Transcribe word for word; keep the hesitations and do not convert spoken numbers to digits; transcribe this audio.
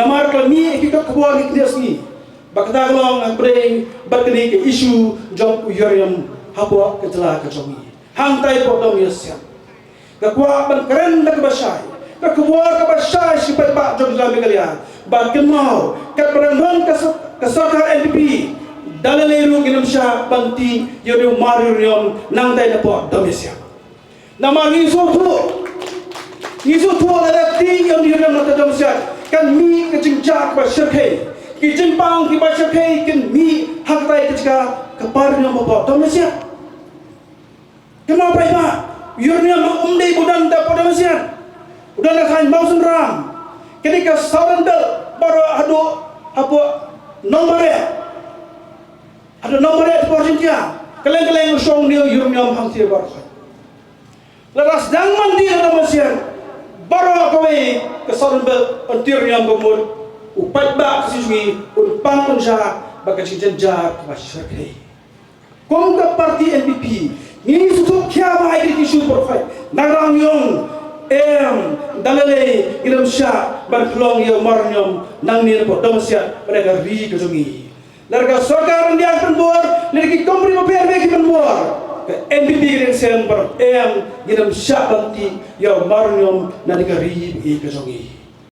Namar ka la mih ïa ki kot khubor ki khyndiat sngi ba kata ka long hapdeng bad kane ka issue jong u uranium hapoh ka jylla ka jong ngi. Hangtai hapoh Dong Ïasiap, nga kwah ban kren da kaba shai, ka khubor kaba shai sha ki paidbah jong ka jylla Meghalaya ba kynmaw, katba dang don ka sor-, ka sorkar N P P, da lei lei ruh ngin ym shah ban tih ïa u mar uranium nangtai napoh Dong Ïasiap. Namar ngi sngewthuh, ngi sngewthuh lada tih ïa u uranium nangtai Dong Ïasiap, kan mih ka jingjia kaba shyrkhei. Ki jingpang kiba shyrkhei kin mih ha katei ka jaka ka par uranium hapoh Dong Ïasiap. Kynmaw paidbah, uranium um dei ba u don tang hapoh Dong Ïasiap. U don ha thaiñ Mawsynram. Kane ka Southern Belt baroh haduh hapoh Nongbareh, haduh Nongbareh hapoh Jaiñtia. Kylleng kylleng u shong une u uranium hangtei baroh. Lada sdang ban tih ha Dong Ïasiap, baroh kawei ka Southern Belt un tih uranium ba mut, u paidbah ka shisngi un pang un shah bad ka jingjynjar kaba shyrkhei. Kum ka party N P P, ngi sngewthuh khia ba ha kine ki issue baroh. Nang Rangiong, em, da lei lei ngin ym shah ban pynlong ïa u mar uranium nangne napoh Dong Ïasiap, bad ka ri ka jong ngi. Lada ka sorkar India ka pynbor, lada ki company bapher bapher ki pynbor, ka N P P ka dang shem ba em, ngin ym shah ban tih ïa u mar uranium na kane ka ri ka jong ngi.